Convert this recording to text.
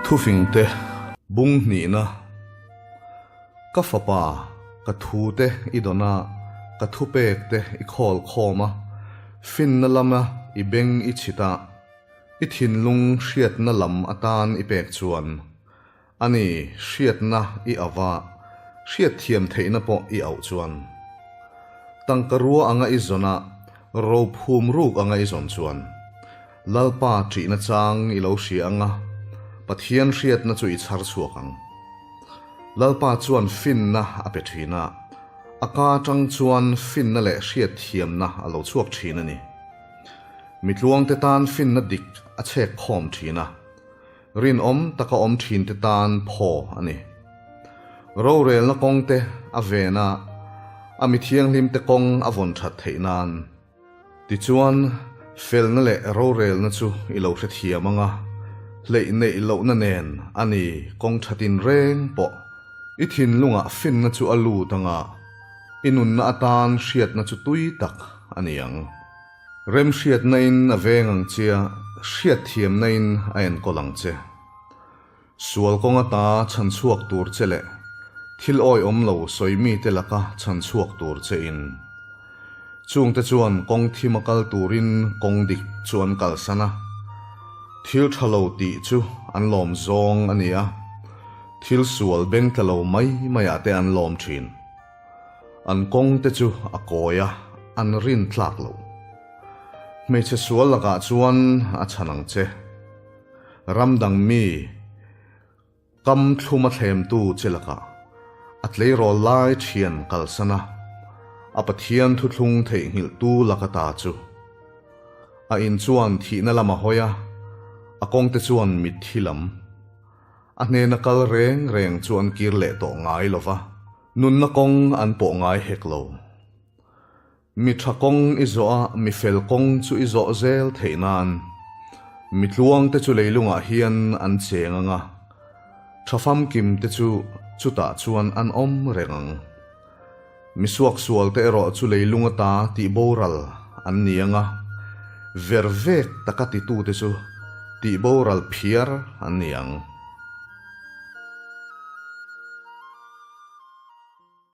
Thufingte bung hnihna Ka fapa, ka thute i dawn a, ka thupekte i khawl khawm a, finna lama i beng i chhit a, i thinlung hriatna lam atan i pek chuan, a ni, hriatna i auh a, hriatthiam theihna pawh i auh chuan. Tangka rua anga i zawn a, rophum ruk anga i zawn chuan, Lalpa ṭihna chang i lo hria ang a, Pathian hriatna chu i chhar chhuak ang. Lalpa chuan finna a pe ṭhin a, a ka aṭang chuan finna leh hriatthiamna a lo chhuak ṭhin a ni. Mitluangte tan finna dik a chhek khawm ṭhin a, rinawm taka awm ṭhinte tan phaw a ni. Rorelna kawngte a ven a, a mi thianghlimte kawng a vawn ṭhat theih nan. Tichuan, felna leh rorelna chu i lo hrethiam ang a, hleih neih lohna nen a ni kawng ṭha tinreng pawh. I thinlungah finna chu a lut ang a, i nunna atan hriatna chu tui tak a ni ang. Remhriatnain a veng ang che a, hriatthiamnain a enkawl ang che. Sual kawng ata chhan chhuak tur che leh thil awihawm lo sawi mite laka chhan chhuak tur che in. Chungte chuan kawng thim a kal turin kawng dik chu an kalsan a. Thil tha lo tih chu an lawm zawng a ni a, thil sual beng tla lo mai maiah te an lawm thin. An kawng te chu a kawi a, an rin tlak lo. Hmeichhe sual lakah chuan a chhan ang che. Ram dang mi kam thlum a thlemtu che lakah a tleirawl lai thian kalsan a, a Pathian thuthlung theihnghilhtu laka ta chu. A in chuan thihna lam a hawi a, a kawngte chuan mitthi lam. A hnena kal reng reng chu an kir leh tawh ngai lo va, nunna kawng an pawh ngai hek lo. Mi tha kawng i zawh a, mi fel kawng chu i zawh zel theih nan. Mi tluangte chu leilungah hian an cheng ang a, tha famkimte chu chutah chuan an awm reng ang. Mi suaksualte erawh chu leilung ata tih boral an ni ang a, ver vek taka titute chu tih boral phiar an ni ang.